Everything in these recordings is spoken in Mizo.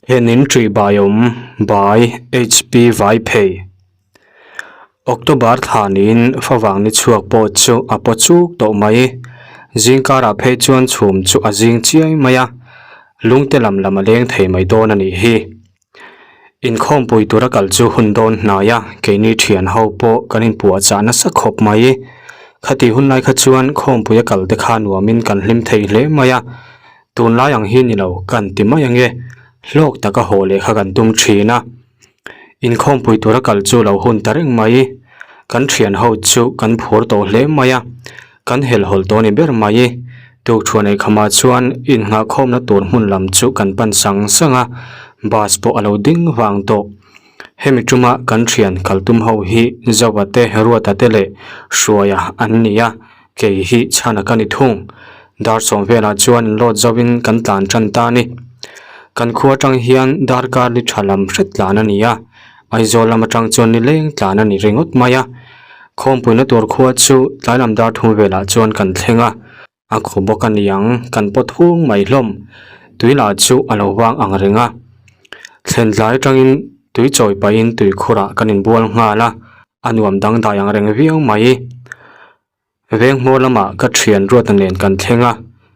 Thlenin ṭih bai awm bai HP vai phei. October thla niin favang ni chhuak pawh chu a paw chuk tawh mai. Zingkarah phei chuan chhum chu a zing chiai mai a, lungte lam lam a leng thei mai dawn a nih hi. Inkhawmpui tura kal chu hun dawn hnai a, keini thian ho pawh kan inpuahchah nasa khawp mai. Khati hun lai kha chuan khawmpui a kal te kha nuamin kan hlim thei hle mai a, tunlai ang hi ni lo kan ti mai ange, hlawk taka haw leh kha kan tum thin a. Inkhawmpui tura kal chu lo hun ta reng mai, kan thian ho chu kan phur tawh hle mai a, kan helhawlh tawh a ni ber mai. Tukṭhuan eikhamah chuan innghahkhawmna tur hmun lam chu kan pan sang sang a, bus pawh a lo ding vang tawh. Hemi ṭuma kan ṭhian kal tum ho hi Zova te, Ruata te leh Hruaia an ni a, kei hi chhana ka ni thung. Dar sawm velah chuan inlawt zauhin kan tlan ṭan ta a ni. Kan khua aṭang hian darkar li ṭha lam hret tlan a ni a, Aizawl lam aṭang chuan nileng tlan a ni ringawt mai a. Khawmpuina tur khua chu tlai lam dar thum velah chuan kan thleng a, a khaw bawk a ni ang, kan pawt hung mai hlawm. Tui lah chu a lo vang ang reng a. Thlen tlai atangin tui chawi pahin tui khurah kan inbual nghal a, a nuam dangdai ang reng viau mai. Venghmawr lamah ka thian Ruata nen kan thleng a,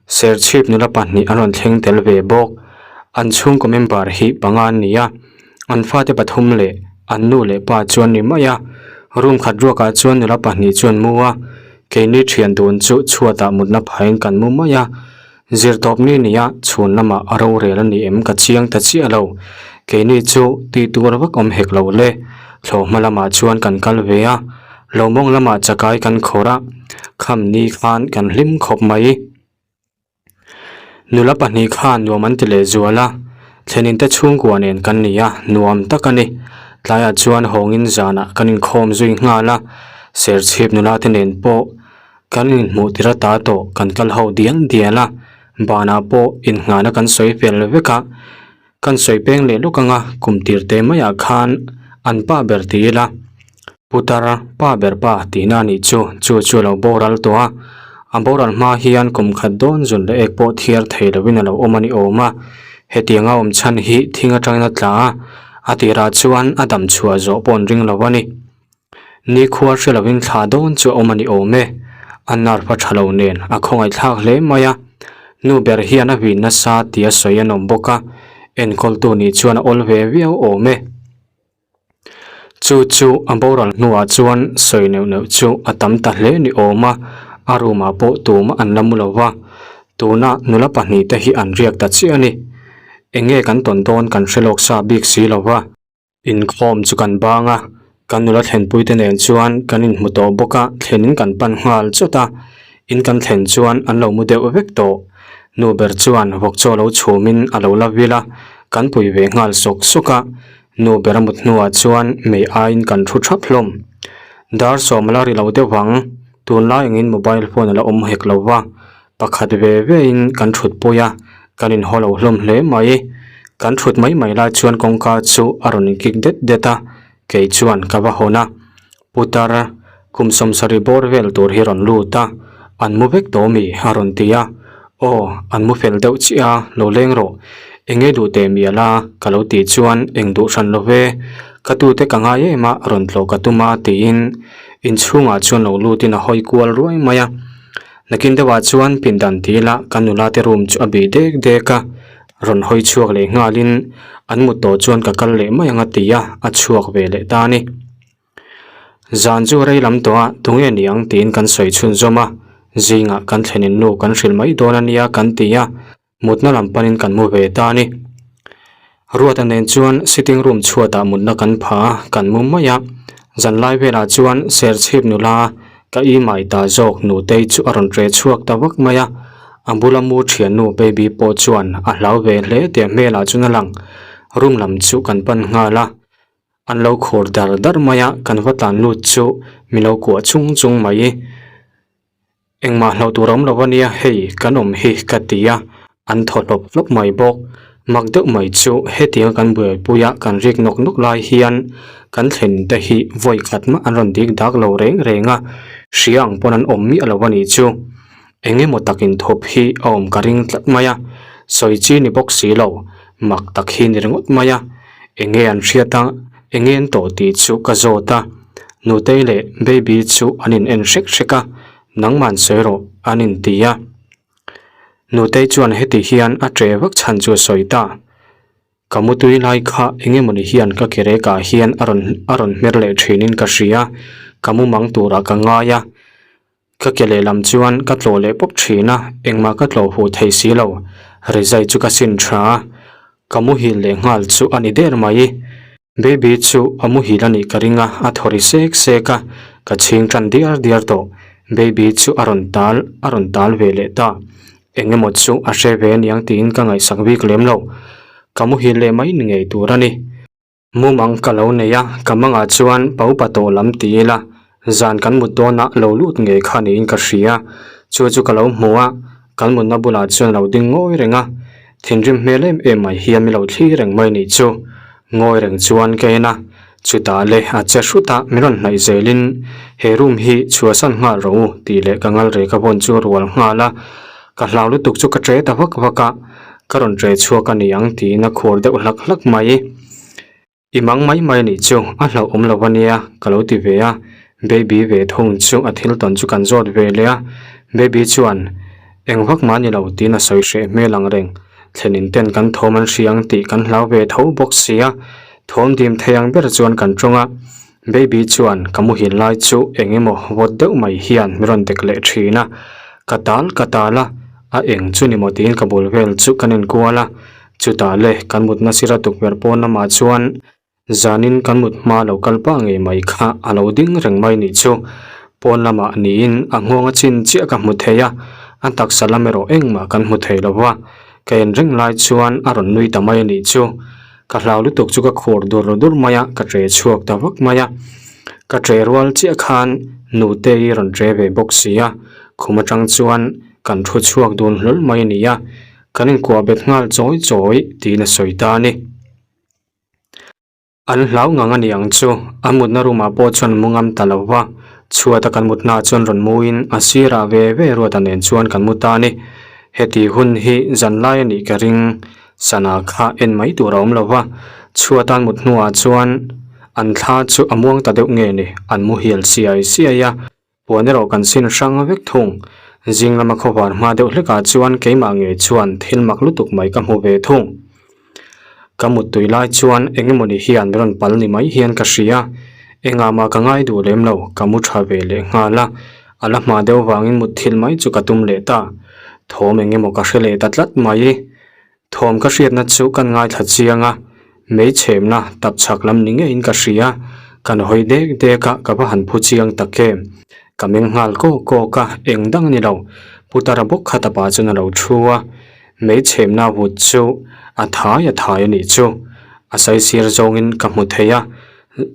Serchhip nula pahnih an rawn thleng tel ve bawk. An chhungkaw member hi panga an ni a, an fate pathum leh an nu leh pa chu an ni mai a. Room khat ruakah chuan nula pahnih chu an mu a, keini thian dun chu chhuatah mutna phain kan mu mai a. Zirtawp ni nia chhun lamah a rorel a ni em ka chiang ta chiah lo. Keini chu tih tur vak awm hek lo le. Thlawhhma lamah chuan kan kal ve a, Lawmawng lamah chakai kan khawrh a, kham ni khan kan hlim khawp mai. Nula pahnih khan nuam an ti leh zual a, thlenin te chhungkua nen kan ni a, nuam tak a ni. Tlaiah chuan hawngin zanah kan inkhawm zui nghal a, Serchhip nula te nen pawh Kan inhmuh tir ata tawh kan kal ho dial dial a, banah pawh inngahna kan sawi fel vek a, kan sawi peng leh lawk anga kum tir te maiah khan an pa ber ti ila, putar pa ber pa tihna a nih chu, chu chu a lo boral tawh a, a boral hma hian kum khat dawn zun leh ek pawh thiar thei lovin a lo awm a ni awm a, hetianga awm chhan hi thing atangin a tla a, a tirah chuan a dam chhuah zawh pawh an ring lo a ni. Nikhua hre lovin thla dawn chu a awm a ni awm e. A nerve a tha lo nen a khawngaihthlak hle mai a. Nu ber hian a vin nasa tia sawi an awm bawk a, enkawltu nih chuan a awl ve viau awm e. Chu chu a boral hnuah chuan sawi neuh neuh chu a tam ta hle ni awm a, a room ah pawh tumah an la mu lo va, tuna nula pahnih te hi an riak ta chiah a ni. Enge kan tawn dawn kan hre lawk sa bik si lo va. Inkhawm chu kan bang a, kan nula thlenpui te nen chuan kan inhmu tawh bawk a, thlenin kan pan nghal chawt a, in kan thlen chuan an lo mu deuh vek tawh. Nu ber chuan vawk chaw lo chhumin a lo la vil a, kan pui ve nghal sawk sawk a, nu ber a mut hnuah chuan mei aiin kan thu thap hlawm. Dar sawm a la ri lo deuh ang, tunlai angin mobile phone a la awm hek lo va, Pakhat ve ve in kan thut pui a, kan inhaw lo hlawm hle mai. Kan thut mai mai lai chuan kawngka chu a rawn inkik det det a, kei chuan ka va hawn a. Putar, kum sawmsarih bawr vel tur hi rawn lut a, an mu vek tawh mi? a rawn ti a. Aw, an mu fel deuh chiah a, lo leng rawh. Enge duh teh mial a? ka lo tih chuan eng duh hran lo ve, ka tute ka ngai em a, rawn tlawh ka tum a tiin inchhungah chuan lo lutin a hawi kual ruai mai a. Nakin deuhah chuan pindan tila kan nula te room chu a bih dek dek a, rawn hawi chhuak leh nghalin an mut tawh chuan ka kal leh mai ang a ti a, a chhuak ve leh ta a ni. Zan chu rei lam tawh a, tunge ni ang tiin kan sawi chhunzawm a, zingah kan thlenin nu kan hrilh mai dawn a nia kan ti a, mutna lam panin kan mu ve ta a ni. Ruata nen chuan sitting room chhuatah mutna kan pha a, kan mu mai a. Zanlai velah chuan Serchhip nula ka i mai ta zawk Nutei chu a rawn ṭe chhuak ta vak mai a. A bula mu ṭhiannu Baby pawh chuan a hlau ve hle tih a hmelah chuan a lang. Room lam chu kan pan nghal a. An lo khur dar dar mai a, kan va tlan lut chu min lo kuah chung chung mai. Engmah hlauh tur a awm lo a nia, hei kan awm hi ka ti a, an thaw hlawp hlawp mai bawk. Mak deuh mai chu hetianga kan buaipui a kan rik nawk nawk lai hian kan thlen te hi vawi khat mah an rawn dik dak lo reng reng a, hria ang pawn an awm miah lo a nih chu. Eng emaw takin thawp hi a awm ka ring tlat mai a, sawi chi ni bawk si lo. Mak tak hi ni ringawt mai a, enge an hriat a, enge an tawh tih chu ka zawt a. Nutei leh Baby chu an in en hrek hrek a, nangman sawi rawh an in ti a. Nutei chuan heti hian a ṭe vak chhan chu a sawi ta. Ka mutui lai kha eng emawni hian ka kerek ah hian a rawn a rawn hmer leh ṭhinin ka hria, ka mumang turah ka ngai a. Ka ke lehlam chuan ka tlawh leh pawp ṭhin a, engmah ka tlawh huh thei si lo. Rizai chu ka sin ṭha a, ka muhil leh nghal chu a ni der mai. Baby chu a muhil a nih ka ring a, a thaw ri sek sek a, ka chhing ṭan diar diar tawh. Baby chu a rawn tal a rawn tal ve leh ta. Eng emaw chu a hre ve aniang tiin ka ngaihsak bik lem lo. Ka muhil leh mai ni ngei tur a ni. Mumang ka lo nei a, ka mangah chuan pa upa tawh lam ti ila, zan kan mut dawnah lo lut ngei kha niin ka hria. Chu chu ka lo hmu a, kan mutna bulah chuan a lo ding ngawi reng a, thinrim hmel em em mai hian min lo thli reng mai nih chu. Ngawi reng chuan ka en a, chutah le a che hrut a, min rawn hnaih zelin he room hi chhuahsan nghal rawh u tih leh ka ngal rek a vawn chu a rual nghal a, ka hlau lutuk chu ka ṭe ta vak vak a. Ka rawn ṭe chhuak a ni ang tiin a khur deuh hlak hlak mai. I mang mai mai anih chu, a hlauh awm lo ania ka lo ti ve a. Baby ve thung chu a thil tawn chu kan zawt ve leh a. Baby chuan, Eng vak mah ni lo tiin a sawi hreh hmel ang reng. Thlenin ten kan thawm an hria ang tih kan hlau ve tho bawk sia. Thawm dim thei ang ber chuan kan ṭawng a. Baby chuan ka muhil lai chu eng emaw vawt deuh mai hian min rawn dek leh thin a, ka tal ka tal a, a eng chu ni maw tiin ka bul vel chu kan inkual a, chutah le kan mutna sira tukverh pawn lamah chuan zanin kan mut hma lo kal pah ngei mai kha a lo ding reng mai nih chu. Pawn lamah niin a nghawng a chin chiah ka hmu thei a, a taksa lam erawh engmah kan hmu thei lo va, ka en reng lai chuan a rawn nui ta mai a nih chu. Ka hlau lutuk chu ka khur dur dur mai a, ka ṭe chhuak ta vak mai a. Ka ṭe rual chiah khan Nutei rawn ṭe ve bawk si a, khum aṭang chuan kan thu chhuak dun hlawl mai a ni a, kan inkuah bet nghal chawi chawi tiin a sawi ta a ni. An hlau ngang a ni ang chu, a mutna room ah pawh chuan mu ngam ta lo va, chhuat a kan mutna ah chuan rawn muin a sirah ve ve Ruata nen chuan kan mu ta a ni. Heti hun hi zan lai a nih ka ring, sana kha en mai tur a awm lo va, chhuat an mut hnuah chuan an thla chu a muang ta deuh nge ni, an muhil siai siai a. Puan erawh kan sin hrang vek thung. Zing lama khawvar hma deuh hlekah chuan keimah ngei chuan thil mak lutuk mai ka hmu ve thung. Ka muttui lai chuan eng emawni hian min rawn pal ni mai hian ka hria. Engah mah ka ngai duh lem lo, ka mu tha ve leh nghal a. A la hma deuh vangin mutthil mai chu ka tum leh ta. Thawm eng emaw ka hre leh ta tlat mai. Thawm ka hriatna chu kan ngaithla chiang a, mei chhemna tap chhak lam ni ngeiin ka hria, kan hawi dek dek a, ka va han phu chiang tak em. Ka meng nghal kawk kawk a, eng dang a ni lo, Putara bawk kha tapa chuan a lo thu a, mei chhemna vut chu a thai a thai a nih chu, a saisir zawngin ka hmu thei a,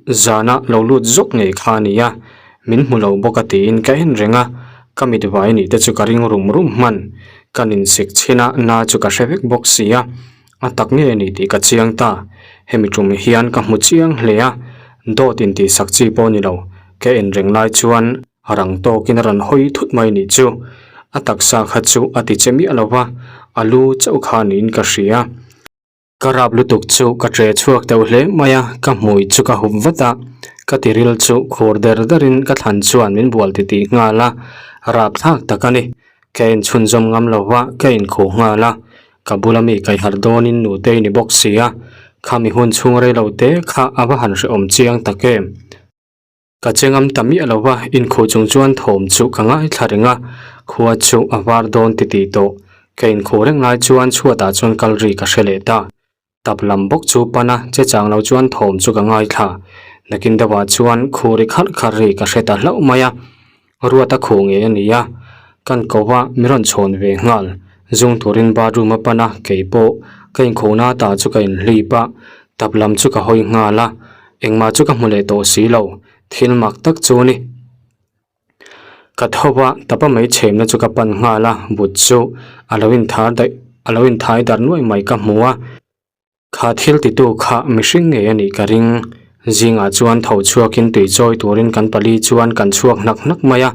zana lo lut zawk ngei kha a ni a, min hmu lo bawk a tiin ka en reng a, ka mit vai nih te chu ka ring rum rum hman, ka ninsik chhin a na chu ka hre vek bawk si a, a tak ngei a ni tih ka chiang ta, hemi tum hian ka hmu chiang hle a, dawt intihsak chi pawh a ni lo, ka en reng lai chuan rang tawkin a rawn hawi thut mai nih chu, a taksa kha chu a ti che miah lo va, a lu chauh kha niin ka hria. Ka rap lutuk chu ka ṭe chhuak deuh hle mai a, ka hmui chu ka hup vat a, ka tiril chu khur der derin ka thlan chuan min bual titih nghal a, rap thlak tak a ni. Ka inchhunzawm ngam lo va, ka inkhuh nghal a, ka bula mi kaiharh dawnin nutei ni bawk si a, khami hun chhung rei lo te kha a va han hrehawm chiang tak em. Ka che ngam ta miah lo va, inkhuh chung chuan thawm chu ka ngaithla reng a, khua chu a var dawn ti tih tawh. Ka inkhuh reng lai chuan chhuatah chuan kal ri ka hre leh ta. Tap lam bawk chu pan a, che chang lo chuan thawm chu ka ngaithla. Nakin deuhah chuan khuh ri kharh kharh ri ka hre ta hlauh mai a. Ruata khuh ngei a ni a, kan ko va mi rawn chhawn ve nghal. Zung turin bathroom a pan a, kei pawh ka inkhuhna ta chu ka inhlip a, tap lam chu ka hawi nghal a, engmah chu ka hmu leh tawh si lo, thil mak tak chu a ni. Ka tho va, tapa mai chhemna chu ka pan nghal a, but chu a lo inthar daih a lo inthai darh nuai mai ka hmu a. Kha thil titu kha mihring ngei a nih ka ring. Zingah chuan tho chhuakin tui chawi turin kan pali chuan kan chhuak hnak hnak mai a.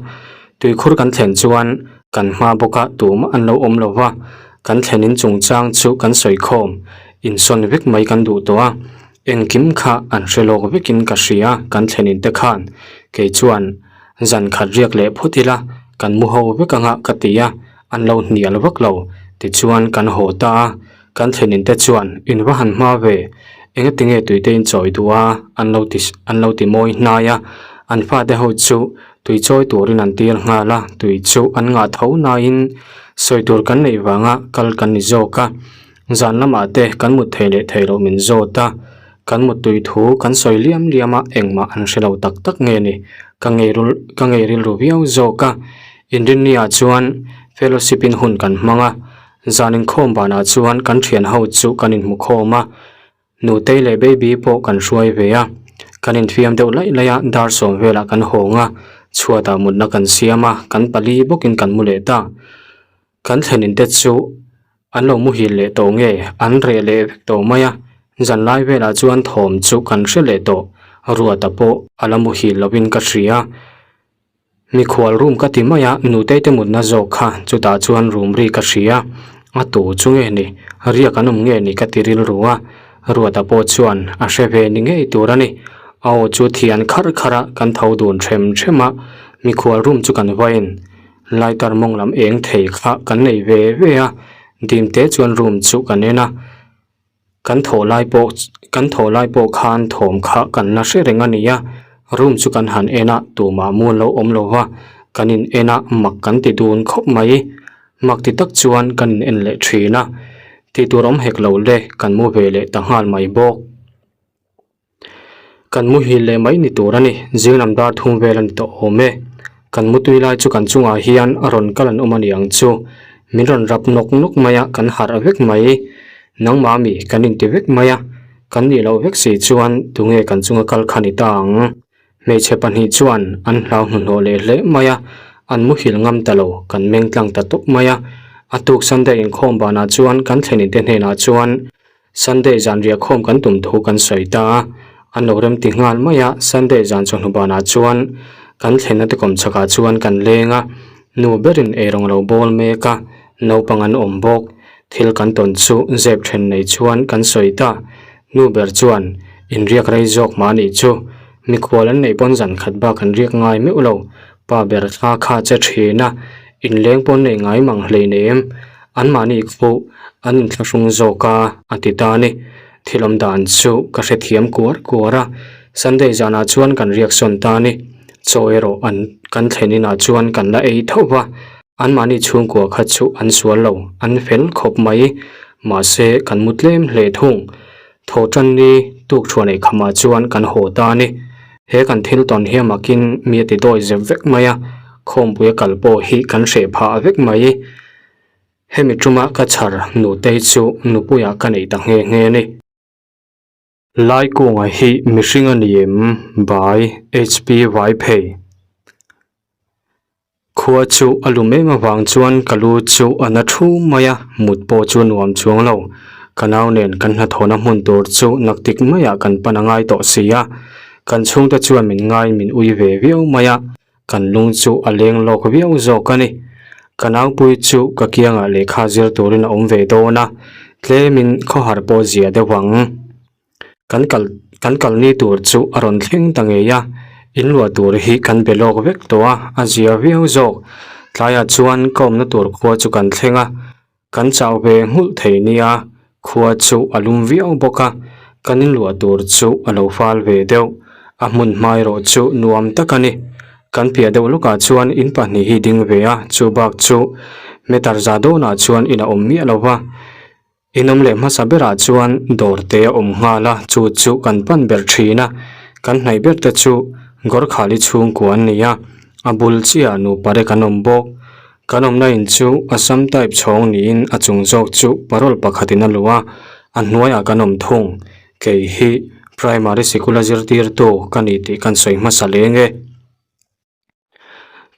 Tuikhur kan thlen chuan kan hma bawka tumah an lo awm lo va, kan thlenin chungchang chu kan sawi khawm. Insawn vek mai kan duh tawh a, engkim kha an hre lawk vekin ka hria kan thlenin te khan kei chuan zan khat riak leh phawt ila kan mu ho vek anga ka ti a, an lo hnial vak lo tichuan kan haw ta a, kan thlenin te chuan in va han hma ve engatinge tuite in chawi duh a an lo ti an lo ti mawi hnai a, an fate ho chu tui chawi turin an tir nghal a, tui chu an ngah tho naiin sawi tur kan neih vanga kal kan ni zawk a. Zan lamah te kan mut thei leh thei loh min zawt a, kan mut tui thu kan sawi liam liam a, engmah an hre lo tak tak nge ni, ka ngei rul ka ngei rilru viau zawk a. Inrinni-ah chuan fellowship in hun kan hmang a, zan inkhawm banah chuan kan thian ho chu kan inhmu khawm a, Nutei leh Baby pawh kan hruai ve a, kan infiam deuh laih laih a, dar sawm velah kan hawng a, chhuatah mutna kan siam a, kan pali bawkin kan mu leh ta. Kan thlenin te chu an lo muhil leh tawh nge an reh leh vek tawh mai a, zanlai velah chuan thawm chu kan hre leh tawh, Ruata pawh a la muhil lovin ka hria. Mikhual room ka ti mai a, nutei te mutna zawk kha chutah chuan room ri ka hria, a tu chu nge ni, riak an awm nge ni ka ti rilru a, Ruata pawh chuan a hre ve ni ngei tur a ni, a aw chu thian kharh kharh a kan tho dun them them a, mikhual room chu kan vain. Lighter mawng lam eng thei kha kan nei ve ve a, dim te chuan room chu kan en a, kan thawh lai pawh kan thawh lai pawh khan thawm kha kan la hre reng a ni a, room chu kan han en a tumah mu an lo awm lo va, kan in en a mak kan ti dun khawp mai, mak ti tak chuan kan in en leh thin a, tih tur awm hek lo le kan mu ve leh ta nghal mai bawk. Kan muhil leh mai ni tur a ni, zinglam dar thum vel a ni tawh awm e. Kan mutui lai chu kan chungah hian a rawn kal an awm a ni ang chu. Min rawn rap nawk nawk mai a, kan harh vek mai. Nangmah mi kan inti vek mai a, kan nih loh vek si chuan tunge kan chunga kal kha ni ta ang. Hmeichhe pahnih chuan an hlau hnuhnawh leh hle mai a, an muhil ngam ta lo, kan meng tlang ta tawp mai a. A tuk Sunday inkhawm banah chuan kan thlenin te hnenah chuan Sunday zan riah khawm kan tum thu kan sawi ta a, an lo rem ti nghal mai a, Sunday zan chawhnu banah chuan kan thlenna te kawm chhakah chuan kan leng a, nu berin eirawng a lo bawl mek a, naupang an awm bawk, thil kan tawn chu zep then nei chuan kan sawi ta, nu ber chuan inriak rei zawk mah anih chu, mikhual an neih pawn zan khat bak an riak ngai meuh lo, pa ber thla kha che thin a, inleng pawn nei ngai mang hleinem. Anmahni pawh an inthlahrung zawk a, a ti ta a ni. Thil awm dan chu ka hrethiam kuar kuar a, Sunday zanah chuan kan riak sawn ta a ni. Chaw erawh an kan thlen inah chuan kan la ei tho va, anmahni chhungkua kha chu an sual lo, an fel khawp mai. Mahse, kan mu tlem hle thung. Thaw tan ni tuk thuan ei khamah chuan kan haw ta a ni. He kan thil tawn hi amakin mi a ti dawi zep vek mai a, khawmpui a kal pawh hi kan hreh phah vek mai. Hemi tuma ka chhar nutei chu nupuiah ka nei ta nghe nghe a ni. Laikunga hi mihring a ni em? By HP Vaiphei. Khua chu a lum em avang chuan ka lu chu a na thu mai a, mut pawh chu nuam chuang lo. Ka nau nen kan hnathawhna hmun tur chu naktik maiah kan pan a ngai tawh si a. Kan chhungte chuan min ngaiin min ui ve viau mai a. Kan lung chu a leng lawk viau zawk a ni. Ka naupui chu ka kiangah lehkha zir turin a awm ve dawn a, tlemin khawhar pawh zia deuh ang. Kan kal kan kal ni tur chu a rawn thleng ta ngei a, in luah tur hi kan be lawk vek tawh a, a zia viau zawk. Tlaiah chuan ka awmna tur khua chu kan thleng a. Kan chau ve nghulh thei nia, khua chu a lum viau bawk a, kan inluah tur chu a lo fal ve deuh. A hmun hma erawh chu nuam tak a ni. Kan piah deuh lawkah chuan in pahnih hi ding ve a, chu bak chu meter za dawnah chuan in a awm miah lo va. In awm leh hmasa berah chuan dawr te a awm nghal a, chu chu kan pan ber thin a. Kan hnaih ber te chu Gorkhali chhungkua an ni a, a bul chiah nupa rek an awm bawk. Kan awmna in chu Assam type chhawng niin a chung zawk chu parole pakhatin a luh a, a hnuaiah kan awm thung. Kei hi primary sikula zirtirtu ka ni tih kan sawi hmasa leng e.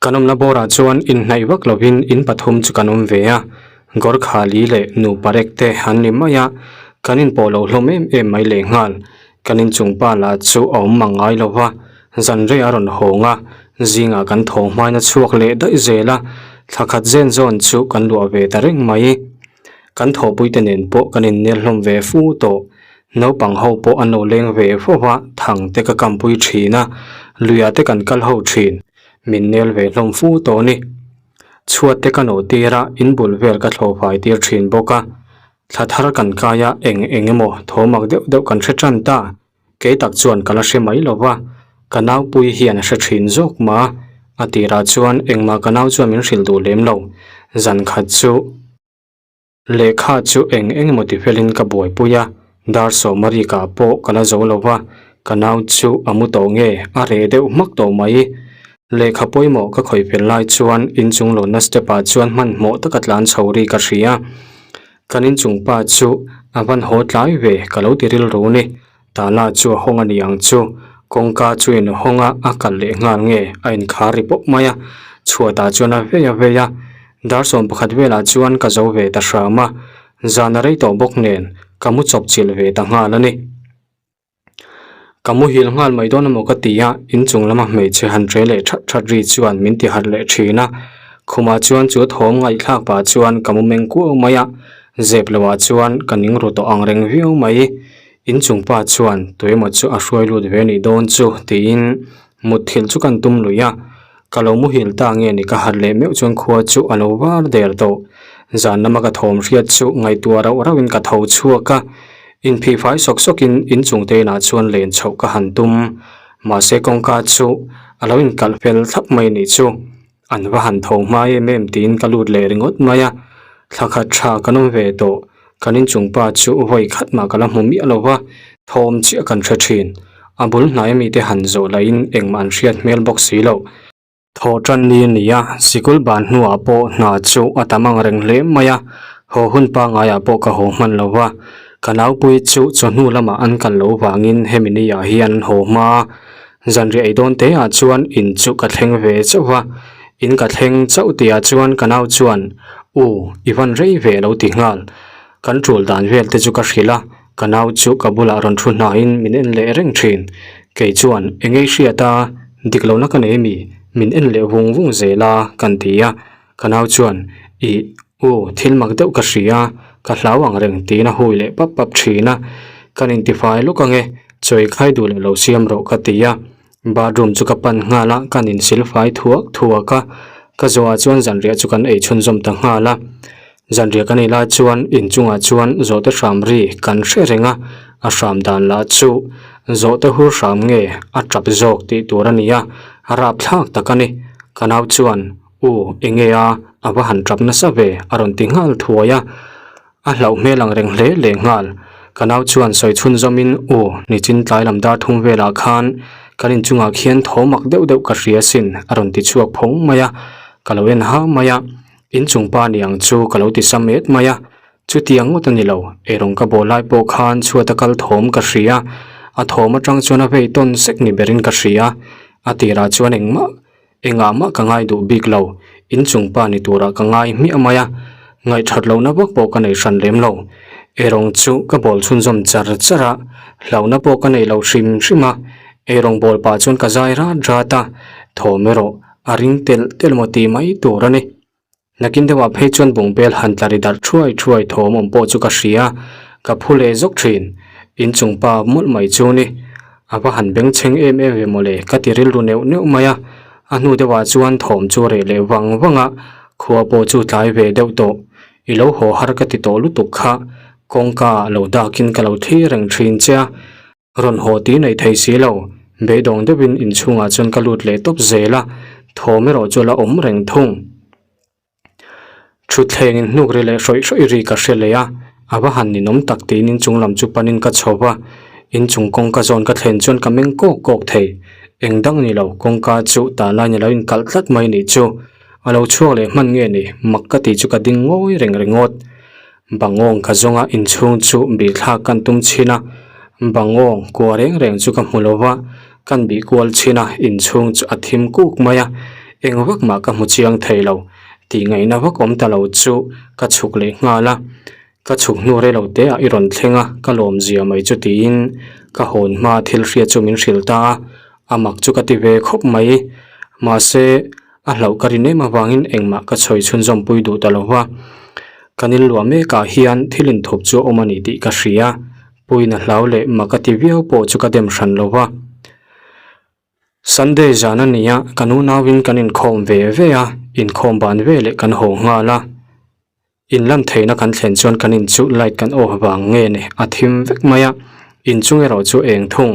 Kan awmna bawrah chuan inhnaih vak lovin in pathum chu kan awm ve a, Gorkhali leh nupa rek te an ni mai a, kan inpawh loh hlawm em em mai lehnghal. Kan inchung pa lah chu a awm mang ngai lo va, zan rei a rawn hawng a, zingah kan thaw hmain a chhuak leh daih zel a, thla khat zen zawn chu kan luah ve ta reng mai. Kan thawhpuite nen pawh kan innel hlawm ve fu tawh. Naupang ho pawh an lo leng ve fo va, thang te ka kampui thin a, luiah te kan kal ho thin. Min nel ve hlawm fu tawh a ni. Chhuat te ka nawh tir a, in bul vel ka thlawh fai tir thin bawk a. Thla thar kan kai a, eng eng emaw thawmak deuh deuh kan hre tan ta. Kei tak chuan ka la hre mai lo va, ka naupui hian a hre thin zawk mah a, a tirah chuan engmah ka nau chuan min hrilh duh lem lo. Zan khat chu lehkha chu eng eng emaw ti felin ka buaipui a, dar sawmarikah pawh ka la zo lo va, ka nau chu a mu tawh nge a reh deuh hmak tawh mai. Lehkha pawimawh ka khawih fel lai chuan inchung lawnna step ah chuan hmanhmawh taka tlan chho ri ka hria. Kan inchung pa chu a van haw tlai ve ka lo ti rilru ni. Tala chu a hawng a ni ang chu. Kawngka chu in hawng a, a kal leh nghal nge a inkhar ri pawp mai a. Chhuatah chuan a vei a vei a. Dar 11 velah chuan ka zo ve ta hram a. Zan a rei tawh bawk nen ka mu chawp chilh ve ta nghal a ni. Ka muhil nghal mai dawn emaw ka ti a, inchung lama hmeichhe han ṭe leh ṭhat ṭhat ri chuan min ti harh leh ṭhin a. Khumah chuan chu thawm ngaihthlak pah chuan ka mu meng kuau mai a, zep lohah chuan ka ning ru tawh ang reng viau mai. Inchung pa chuan tuemaw chu a hruai lut ve nih dawn chu tiin mutthilh chu kan tum lui a. Ka lo muhil ta nge ni ka harh leh meuh chuan khua chu a lo var der tawh. Zan lama ka thawm hriat chu ngaihtuah rauh rauhin ka tho chhuak a. Inphihfai sawk sawkin inchung te inah chuan len chhoh ka han tum. Mahse kawngka chu a lo inkalh fel thlap mai nih chu. An va han tho hma em em tiin ka lut leh ringawt mai a. Thla khat tha kan awm ve tawh. Kan inchung pa chu vawi khat mah ka la hmu miah lo va, thawm chiah kan hre thin. A bul hnai mite han zawh lahin engmah an hriat hmel bawk si lo. Thawh tan ni a ni a, sikul ban hnuah pawh hna chu a tam ang reng hle mai a, haw hun pangaiah pawh ka haw hman lo va. Ka naupui chu chawhnu lamah an kal lo vangin hemi niah hian an haw hma a, zanriah ei dawn te ah chuan in chu ka thleng ve chauh va, in ka thleng chauh tihah chuan ka nau chuan U, i van rei ve lo ti nghal. Kan tul dan vel te chu ka hrilh a, ka nau chu ka bulah rawn thu hnaiin min en leh reng thin. Kei chuan eng ei hriat a, dik lohna ka nei mi, min en leh vung vung zel a kan ti a. Ka nau chuan Ih, U, thil mak deuh ka hria, ka hlau ang reng tiin a hui leh pap pap thin a. Kan intifai lawk ange, chawi khai duh leh lo siam rawh ka ti a. Bathroom chu ka pan nghal a, kan insil fai thuak thuak a. Ka zawhah chuan zanriah chu kan ei chhunzawm ta nghal a. Zanriah kan ei lai chuan inchungah chuan zawhte hram ri kan hre reng a, a hram dan lah chu zawhte hur hram nge a tap zawk tih tur a ni a, a rapthlak tak a ni. Ka nau chuan U, enge a, a va han tap nasa ve, a rawn ti nghal thuai a. A hlauh hmel ang reng hle leh nghal. Ka nau chuan sawi chhunzawmin, U, nichin tlai lam dar thum velah khan kan inchungah khian thaw mak deuh deuh ka hria asin, a rawn ti chhuak phawng mai a. Ka lo en ha mai a, inchung pa ni ang chu ka lo ti sam et mai a. Chutiang ngawt a ni lo, eirawng ka bawh lai pawh khan chhuat a kal thawm ka hria. A thawm atang chuan a vei tawn sek ni berin ka hria. A tirah chuan engmah Engah mah ka ngai duh bik lo, inchung pa ni turah ka ngai hmiah mai a, ngaihthat lohna vak pawh ka nei hran lem lo. Eirawng chu ka bawl chhunzawm char char a, hlauhna pawh ka nei lo hrim hrim a, eirawng bawl pah chuan ka zai rat rat a, thawm erawh a ring telh telh maw tih mai tur a ni. Nakin deuhah phei chuan bungbel han tla ri darh thuai thuai thawm awm pawh chu ka hria, ka phu leh zawk thin. Inchung pa mawlh mai chu ni. A va han bengchheng em em ve mawle ka ti rilru neuh neuh mai a. A hnu deuhah chuan thawm chu reh leh vang vang a, khua pawh chu tlai ve deuh tawh. I lo haw har ka ti tawh lutuk kha, kawngka ah lo dakin ka lo thlir reng thin che a. Rawn haw tih nei thei si lo, beidawng deuhin inchhungah chuan ka lut leh tawp zel a, thawm erawh chu a la awm reng thung. Thutthleng in hnuk ri leh hrawih hrawih ri ka hre leh a, a va han ninawm tak tiin inchung lam chu panin ka chho va, inchung kawngka zawn ka thlen chuan ka meng kawk kawk thei. Eng dang ni lo, kawngka chu tah lai ni lo inkalh tlat mai nih chu. A lo chhuak leh hman nge ni, mak ka tih chu ka ding ngawi reng ringawt. Bangawng ka zawnga inchhung chu bih thlak kan tum chhin a, bangawng kua reng reng chu ka hmu lo va, kan bih kual chhin a, inchhung chu a thim kuk mai a, eng vak mah ka hmu chiang thei lo, tih ngaihna vak awm ta lo chu ka chhuk leh nghal a, ka chhuk hnu rei lo te ah i rawn thleng a, ka lawm zia mai chu tiin ka hawn hma thil hriat chu min hrilh ta a, a mak chu ka ti ve khawp mai, mahse a hlauh ka rin em avangin engmah ka chhawi chhunzawm pui duh ta lo va. Kan inluah mekah hian thil inthup chu a awm a ni tih ka hria. Puiin a hlau leh mak a ti viau pawh chu ka dem hran lo va. Sunday zan a nia, kan unauin kan inkhawm ve ve a, inkhawm ban veleh kan haw nghal a. In lan theihna kan thlen chuan kan in chu light kan off vang nge ni a thim vek mai a, inchung erawh chu eng thung.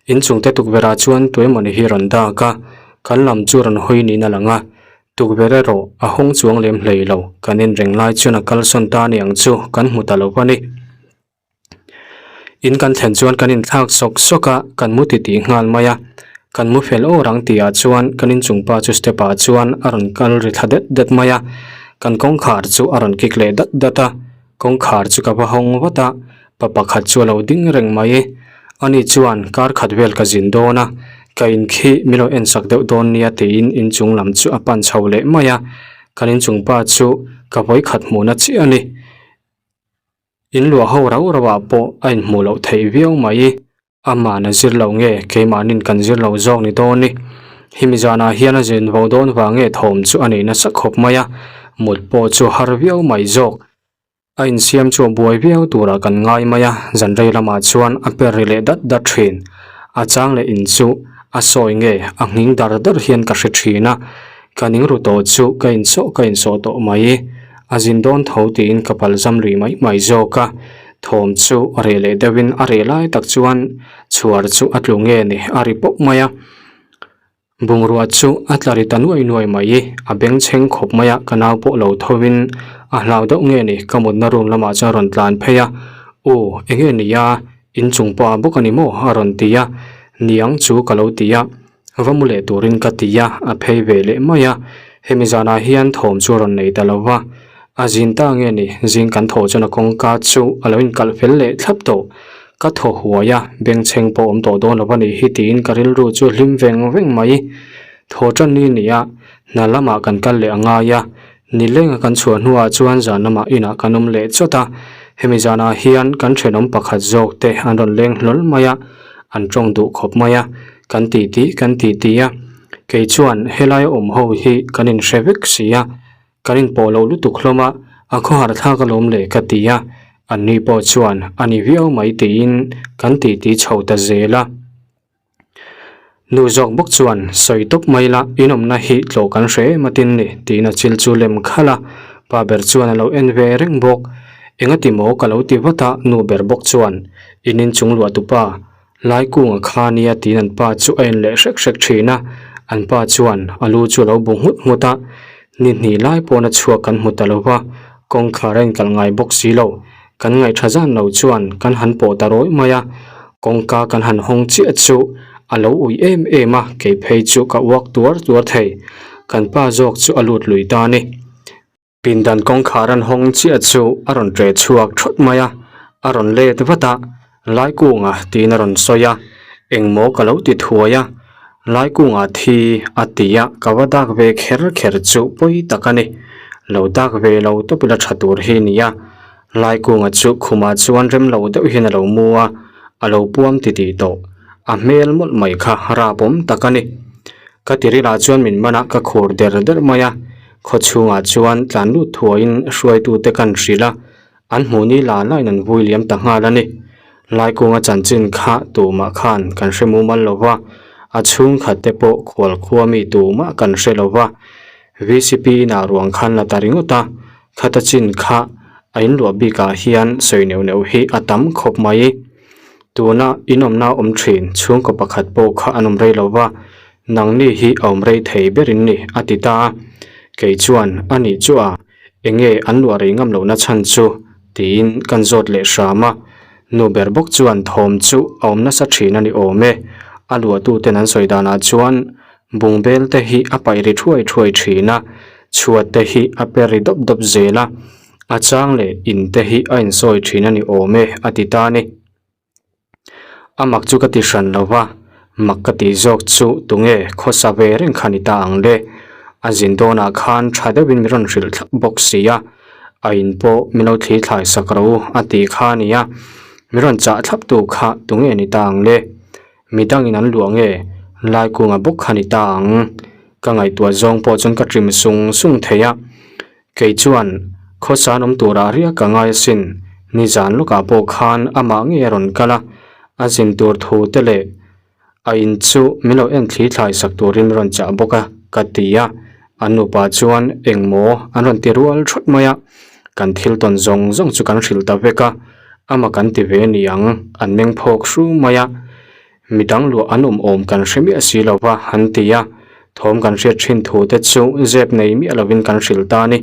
Inchung te tukverh ah chuan tuemawni hi rawn dak a, kan lam chu rawn hawi niin a lang a, tukverh erawh a hawng chuang lem hlei lo, kan en reng lai chuan a kalsawn ta ni ang chu kan hmu ta lo a ni. In kan thlen chuan kan inthlak sawk sawk a, kan mu titih nghal mai a. Kan mu fel awr ang tihah chuan kan inchung pa chu step ah chuan a rawn kal ri thla det det mai a. Kan kawngkhar chu a rawn kik leh dat dat a, kawngkhar chu ka va hawng vat a, pa pakhat chu a lo ding reng mai. Ani chuan kar khat vel ka zin dawn a, ka in khi min lo ensak deuh dawn nia tiin inchung lam chu a pan chho leh mai a. Kan inchung pa chu ka vawikhat hmuhna chiah a ni. In luah ho rau rau ah pawh a inhmuh loh theih viau mai. Aman a zir lo nge keimahnin kan zir lo zawk ni dawn ni. Hemi zanah hian a zin vo dawn vang nge thawm chu a nei nasa khawp mai a, mut pawh chu har viau mai zawk. A insiam chu a buai viau turah kan ngai mai a, zanrei lamah chuan a per ri leh dat dat thin. A chang leh in chu a sawi nge a nghing dar dar hian ka hre thin a, Ka ning ru tawh chu ka insawh ka insawh tawh mai. A zin dawn tho tiin ka pal zam lui mai mai zawk a. Thawm chu a reh leh deuhin a reh lai tak chuan chhuar chu a tlu nge ni a ri pawp mai a. Bungrua chu a tla ri ta nuai nuai mai. A bengchheng khawp mai a, ka nau pawh lo thovin a hlau deuh nge ni ka mutna room lamah chuan a rawn tlan phei a. U, enge ni a? Inchung pawh a bawk a ni maw? a rawn ti a. Niang chu ka lo ti a. Va mu leh turin ka ti a, a phei ve leh mai a. Hemi zanah hian thawm chu a rawn nei ta lo va. A zin ta nge ni, zing kan thawh chuan a kawngka chu a lo inkalh fel leh thlap tawh. Ka thaw huai a, bengchheng pawh awm tawh dawn lo va nih hi tiin ka rilru chu a hlim veng veng mai. Thaw tan ni ni a, hna lamah kan kal leh a ngai a. Nilenga kan chhuah hnuah chuan zan lamah inah kan awm leh chawt a. Hemi zanah hian kan thenawm pakhat zawk te an rawn leng hlawl mai a, an tawng duh khawp mai a. Kan ti tih kan ti ti a, kei chuan helaia awm ho hi kan inhre vek si a, kan inpawh loh lutuk hlawm a, a khawhar thlak alawm le ka ti a, anni pawh chuan a ni viau mai tiin kan ti ti chho ta zel a. Nu zawk bawk chuan sawi tawp mai la, in awmna hi tlawh kan hre em atin ni tiin a chil chu lem khalh a, pa ber chuan a lo en ve reng bawk. Engati maw ka lo ti vat a, nu ber bawk chuan in inchung luah tupa Laikunga kha nia tiin an pa chu a en leh hrek hrek thin a, an pa chuan a lu chu a lo bu nghut nghut a, ni hnih lai pawn a chhuak kan hmu ta lo va, kawngkhar a inkalh ngai bawk si lo, kan ngaihṭha zan lo chuan kan han pawh ta rawih mai a, kawngka kan han hawng chiah chu a lo ui em em a, kei phei chu ka uak tuar tuar thei, kan pa zawk chu a lut lui ta a ni. Pindan kawngkhar an hawng chiah chu a rawn ṭeh chhuak ṭhawt mai a, a rawn let vat a, Laikunga tiin a rawn sawi a, engmaw ka lo ti thuai a, Laikunga thi a ti a, ka va dak ve kher kher chu pawi tak a ni, lo dak ve lo tawp ila ṭha tur hi nia, Laikunga chu khumah chuan rem lo deuh hian a lo mu a, a lo puam titih tawh, a hmel mawlh mai kha rapawm tak a ni. Ka tirilah chuan min man a, ka khur der der mai a, Khaw chhungah chuan tlan lut thuaiin hruaitute kan hrilh a, an hmuh ni la lain an vui liam ta nghal a ni. Laikunga chanchin kha tumah khan kan hre mumal lo va, a chhungkhat te pawh khual khua mi tumah kan hre lo va. VCP inah ruang khan la ta ringawt a, khata chin kha a inluah bikah hian sawi neuh neuh hi a tam khawp mai. Tuna inawmna awm thin chhungkaw pakhat pawh kha an awm rei lo va, Nangni hi a awm rei thei ber in ni, a ti ta a. Kei chuan, A nih chu a, enge an luah rei ngam lohna chhan chu? tiin kan zawt leh hram a. Nu ber bawk chuan thawm chu a awm nasa thin a ni awm e. A luahtuten an sawi danah chuan bungbel te hi a paih ri thuai thuai thin a, chhuat te hi a per ri dawp dawp zel a, a chang leh in te hi a insawi thin a ni awm e, a ti ta a ni. A mak chu ka ti hran lo va, mak ka tih zawk chu tunge khawsa ve reng kha ni ta ang le. A zin dawnah khan tha deuhin min rawn hrilh thlap bawk si a, a in pawh min lo thli thlai sak ro a tih kha a ni a, min rawn chah thlap tu kha tunge ni ta ang le. Midangin an luah nge Laikunga bawk kha ni ta ang. Ka ngaihtuah zawng pawh chuan ka trim sung sung thei a. Kei chuan. Khawsan awm turah riak ka ngai asin, nizan lawkah pawh khan amah ngei a rawn kal a, a zin tur thu te leh a in chu min lo en thli thlai sak turin min rawn chah bawk a, ka ti a. An nupa chuan engmaw an rawn ti rual thawt mai a, kan thil tawn zawng zawng chu kan hrilh ta vek a, amah kan ti ve ni ang, an meng phawk hru mai a. Midang luah an awm awm kan hre miah si lo va, an ti a, thawm kan hriat thin thu te chu zep nei miah lovin kan hrilh ta a ni.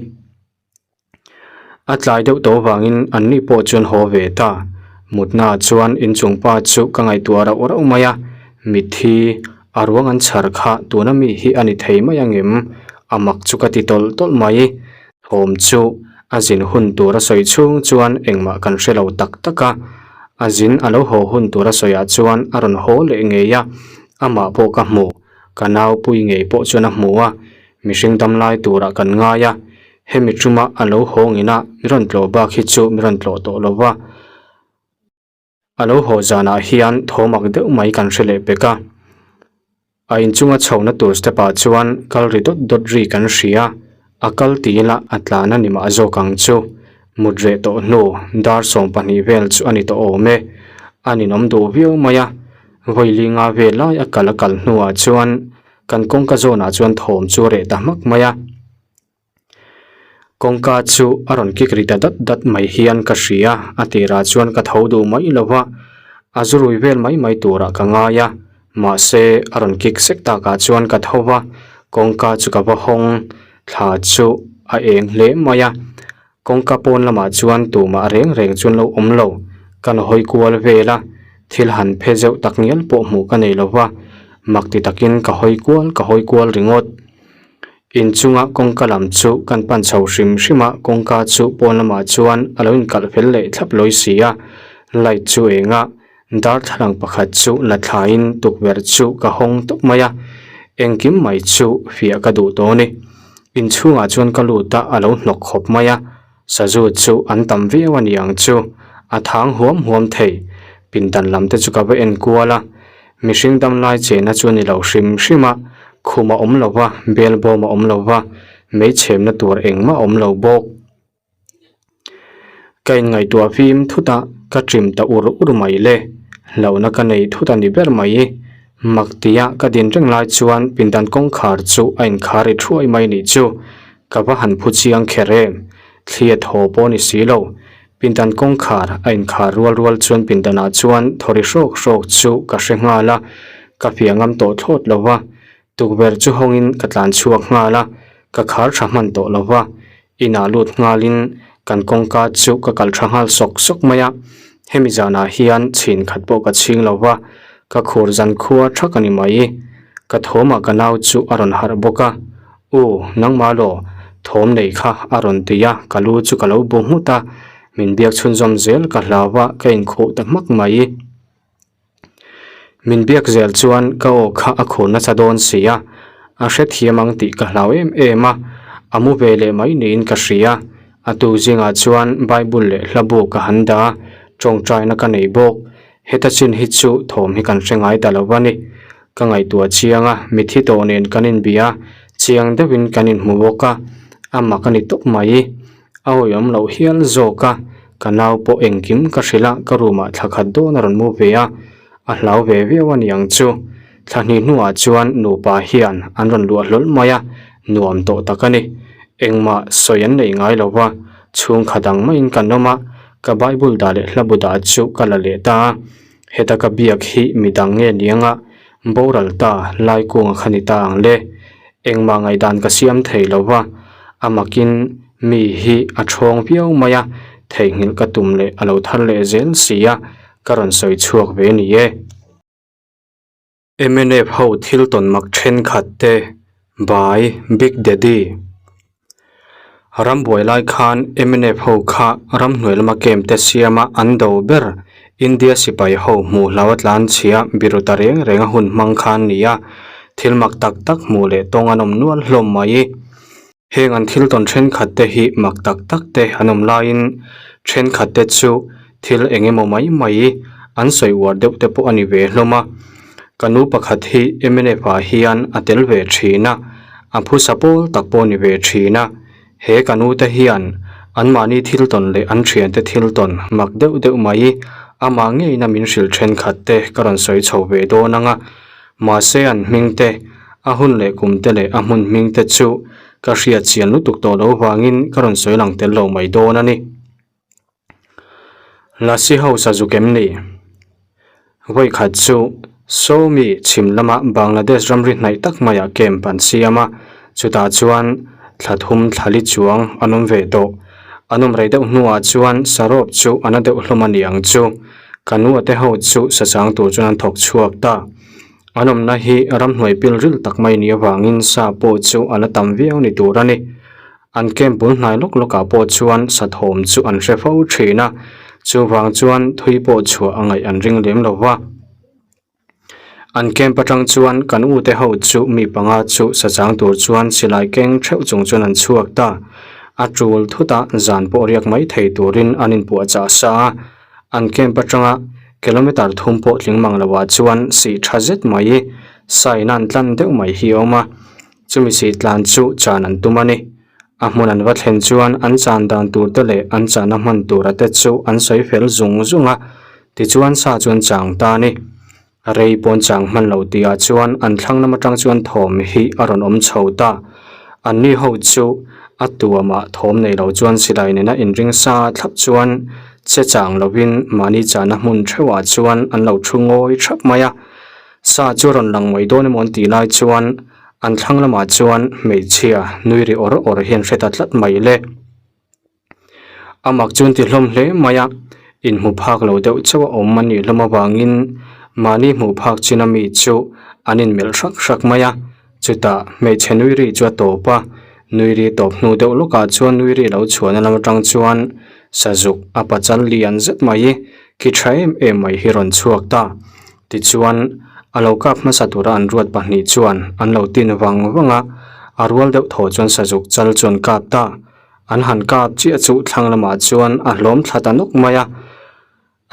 A tlai deuh tawh vangin an ni pawh chuan haw ve ta. Mutna ah chuan inchung pa chu ka ngaihtuah rauh rauh mai a, mitthi a ruang an chhar kha tuna mi hi a ni thei mai angem? A mak chu ka ti tawlh tawlh mai. Thawm chu a zin hun tur a sawi chhung chuan engmah kan hre lo tak tak a, a zin a lo haw hun tur a sawiah chuan a rawn haw leh ngei a, amah pawh ka hmu, ka naupui ngei pawh chuan a hmu a, mihring dam lai turah kan ngai a, hemi tuma a lo haw ngin a, mi rawn tlawh bak hi chu mi rawn tlawh tawh lo va. A lo haw zanah hian thawmak deuh mai kan hre leh pek a, a inchunga chhohna tur step ah chuan kal ri dawt dawt ri kan hria, a kal ti ila a tlan a ni mah zawk ang chu. Mut reh tawh hnu dar 12 vel chu a ni tawh awm e, a ninawm duh viau mai a, vawi linga vel lai a kal a kal hnuah chuan kan kawngka zawnah chuan thawm chu a reh ta hmak mai a. Kawngka chu a rawn kik ri ta dat dat mai hian ka hria, a tirah chuan ka tho duh mai lo va, a zu rui vel mai mai turah ka ngai a, mahse a rawn kik sek takah chuan ka tho va, kawngka chu ka va hawng, thla chu a eng hle mai a, kawngka pawn lamah chuan tumah reng reng chuan lo awm lo, kan hawi kual vel a, thil han phe zeuh tak ngial pawh hmuh ka nei lo va, mak ti takin ka hawi kual ka hawi kual ringawt. Inchunga kawngka lam chu kan pan chho hrim hrim a, kawngka chu pawn lamah chuan a lo inkalh fel leh thlap lawi si a, light chu eng a, darthlalang pakhat chu la thlaiin tukverh chu ka hawng tawp mai a, engkim mai chu fiah ka duh tawh a ni. Inchhungah chuan ka lut a, a lo hnawk khawp mai a, sazu chu an tam viau a ni ang chu, a thang huam huam thei, pindan lam te chu ka va en kual a, Mihring damlai chena chu a ni lo hrim hrim a, khum a awm lo va, bel bawm a awm lo va, mei chhemna tur engmah a awm lo bawk. Ka inngaihtuah fim thut a, ka ṭim ta ur ur mai le. Hlauhna ka nei thut a ni ber mai. Mak tia ka din reng lai chuan pindan kawngkhar chu a inkhar ri thuai mai nih chu. Ka va han phu chiang kher em. Thli a thaw pawh a ni si lo. Pindan kawngkhar a inkhar rual rual chuan pindanah chuan thaw ri hrawk hrawk chu ka hre nghal a, ka fiah ngam tawh thlawt lo va. Tukverh chu hawngin ka tlan chhuak nghal a, ka khar tha hman tawh lo va. Inah lut nghalin kan kawngka chu ka kal tha nghal sawk sawk mai a. Hemi zanah hian chhin khat pawh ka chhing lo va, ka khur zan khua thak a ni mai. Ka thawmah ka nau chu a rawn harh bawk a, U, nangmah law, thawm nei kha a rawn ti a, ka lu chu ka lo bu nghut a, min biak chhunzawm zel ka hlau a, ka inkhuh ta hmak mai. Min biak zel chuan ka aw kha a khur nasa dawn si a, a hrethiam ang tih ka hlau em em a, a mu ve leh mai niin ka hria. A tu zingah chuan Bible leh hlabu ka han dah a, tawngtaina ka nei bawk. Heta chin hi chu thawm hi kan hre ngai ta lo va ni. Ka ngaihtuah chiang a, mithi tawh nen kan inbia a, chiang deuhin kan inhmu bawk a, a mak a ni tawp mai. A awihawm loh hial zawk a, ka nau pawh engkim ka hrilh a, ka room ah thla khat dawn a rawn mu ve a, a hlau ve viau a ni ang chu. Thla hnih hnuah chuan nupa hian an rawn luah hlawl mai a, nuam tawh tak a ni. Engmah sawi an nei ngai lo va, chhungkhat ang maiin kan awm a, ka Bible dah leh hlabu dah chu ka la leh ta a. Heta ka biak hi midang nge niang a, boral ta lai kunga kha ni ta ang le. Engmah ngaihdan ka siam thei lo va, a makin mi hi a thawng viau mai a, theihnghilh ka tum leh a lo thar leh zel si a, ka rawn sawi chhuak ve ni e. Mnf ho thil tawn mak thenkhat te by Big Daddy. Rambuai lai khan mnf ho kha ramhnuai lama camp te siama an do ber India sipai ho hmuh hlau a tlan chhia biru ta reng reng a hun hmang khan ni a, thil mak tak tak hmuh leh tawng an awm nual hlawm mai. Heng an thil tawn thenkhat te hi mak tak tak te an awm laiin thenkhat te chu thil eng emaw mai mai an sawi uar deuh te pawh a ni ve hlawm a. Ka nu pakhat hi mnf ah hian a tel ve thin a, a phusa pawl tak pawh a ni ve thin a. He ka nu te hian Anmahni thil tawn leh an thiante thil tawn mak deuh deuh mai amah ngeina min hrilh thenkhat te ka rawn sawi chho ve dawn ang a. Mahse an hming te, a hun leh kum te leh a hmun hming te chu ka hriat chian lutuk tawh lo vangin ka rawn sawi lang tel lo mai dawn a ni. Lasi ho sazuk em ni? Vawi khat chu Sawmi chhim lama Bangladesh ramri hnaih tak maiah camp an siam a, chutah chuan thla thum thlali chuang an awm ve tawh. An awm rei deuh hnuah chuan sarawp chu a na deuh hlawm a ni ang chu. Ka nu ate ho chu sachang tur chuan an thawk chhuak ta. An awmna hi ramhnuai pil ril tak mai ni avangin sa pawh chu a la tam viau ni tur a ni. An camp bul hnai lawk lawkah pawh chuan sathawm chu an hre fo thin a, chuvang chuan thui pawh chhuah a ngaih an ring lem lo va. An camp atang chuan kan ute ho chu mi panga chu sachang tur chuan silai keng theuh chung chuan an chhuak ta. A tul thut a, zan pawh riak mai thei turin an inpuahchah sa a. An camp atanga kilometer thum pawh tling mang loah chuan sih tha zet mai, sign an tlan deuh mai hi a awm a. Chumi si tlan chu chan an tum a ni. A hmun an va thlen chuan an chan dan tur te leh an chahna hman tura te chu an sawi fel zung zung a, tichuan sa chu an chang ta a ni. Rei pawn chang hman lo tihah chuan an thlang lam atang chuan thawm hi a rawn awm chho ta. Anni ho chu a tuamah thawm nei lo chuan silai nena inring sa thlap chuan che chang lovin mahni chahna hmun theuhah chuan an lo thu ngawi thap mai a. Sa chu a rawn lang mai dawn emaw an tih lai chuan an thlang lamah chuan hmeichhia nui ri awr awr hian hre ta tlat mai le. A mak chu an ti hlawm hle mai a, inhmu phak lo deuh chauh a awm a nih hlawm avangin mahni hmuh phak chin a mi chu an inmelh hrak hrak mai a, chutah hmeichhe nui ri chu a tawp a, nui ri tawp hnu deuh lawkah chuan nui ri lo chhuahna lam atang chuan sazuk a pachal lian zet mai ki tha em em mai hi rawn chhuak ta. Tichuan, a lo kap hmasa tura an ruat pahnih chuan an lo tin vang vang a, a rual deuh thaw chuan sazuk chal chu an kap ta. An han kap chiah chu thlang lamah chuan a hlawm thla ta nawk mai a,